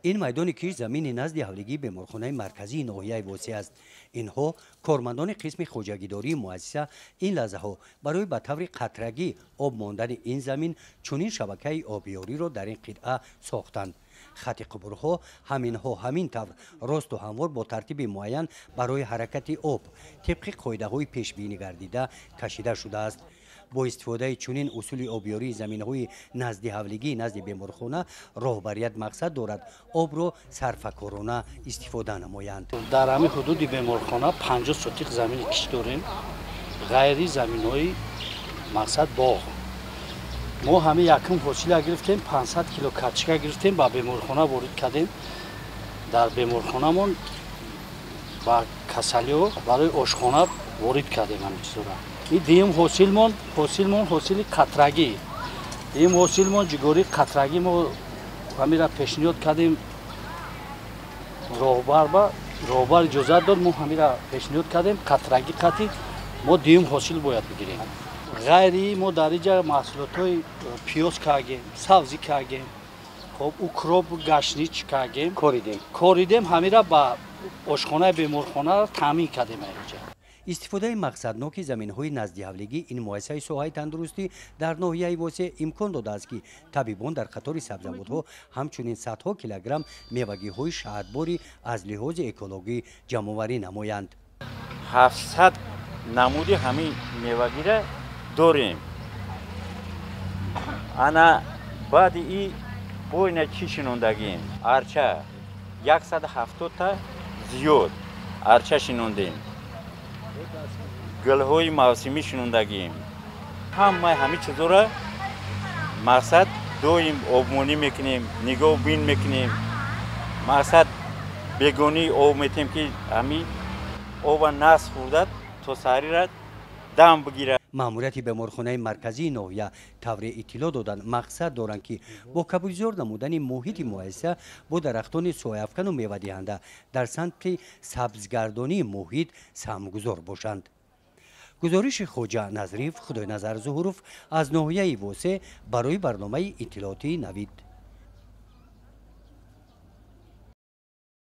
Ин майдони кишт замини назди ҳавлигии беморхонаи марказии ноҳияи Восеъ аст. Инҳо кормандони қисми хоҷагидории муассиса ин лаҳзаҳо барои ба таври қатрагӣ об мондани ин замин чунин шабакаи обиёриро дар ин қитъа сохтанд. Хати қубурҳо ҳаминҳо ҳамин тавр росту ҳамвор бо тартиби муайян барои ҳаракати об тибқи қоидаҳои пешбинӣ гардида кашида шудааст. Бо истифодаи чунин усули обёрии заминҳои назди ҳавлигии назди беморхона роҳбарият мақсад дорад обро сарфакорона истифода намоянд. Дар ҳамин ҳудуди беморхона 50 сотиқ замини кишт дорем, ғайри заминҳои мақсад боғ. Мо ҳамин якум ҳосила гирифтем, 500 кило картошка гирифтем, ба беморхона ворид кардем. Дар беморхонамон ба касалиҳо барои ошхона ворид кардем ҳамин чизҳоро. Ин дуюм ҳосилмон, ҳосилмон ҳосили қатрагӣ. Дуюм ҳосилмон ҷигори қатрагӣ мо ҳамира пешниҳод кардем роҳбар ба роҳбар иҷозат дод, мо ҳамира пешниҳод кардем қатрагӣ қатӣ мо дуюм ҳосил бояд бигирем. Ғайри мо дар инҷа маҳсулотҳои пиёз кардем, сабзӣ кардем, хоб укроп, гашнич кардем, коридем, ҳамира ба ошхонаи беморхона таъмин кардем инҷа. Истифодаи мақсадноки заминҳои наздиҳавлигӣ ин муассисаи соҳаи тандурустӣ дар ноҳияи Восеъ имкон додааст, ки табибон дар қатори сабзавотҳо ҳамчунин садҳо килограмм мевагиҳои шаҳдборӣ аз лиҳози экологӣ ҷамъоварӣ намоянд. 700 намуди ҳамин мевагира дорем. Ана баъди и бойна чӣ шинондагем? Арча 170 та зиёд арча шинондем, гулҳои мавсимӣ шинондагем. Ҳамаи ҳамин чизҳоро мақсад доим обмонӣ мекунем, нигоҳбин мекунем, мақсад бегонӣ об метем, ки ҳамин оба нас хӯрдад то саҳарира дам бигирад. Маъмурияти беморхонаи марказии ноҳия тавре иттилоъ доданд, мақсад доранд, ки бо кабудизор намудани муҳити муассиса бо дарахтони сояафкану мевадиҳанда дар самти сабзгардонии муҳит саҳмгузор бошанд. Гузориши Хоҷа Назриев, Худойназар Зуҳуров аз ноҳияи Восеъ барои барномаи иттилоотии «Навид».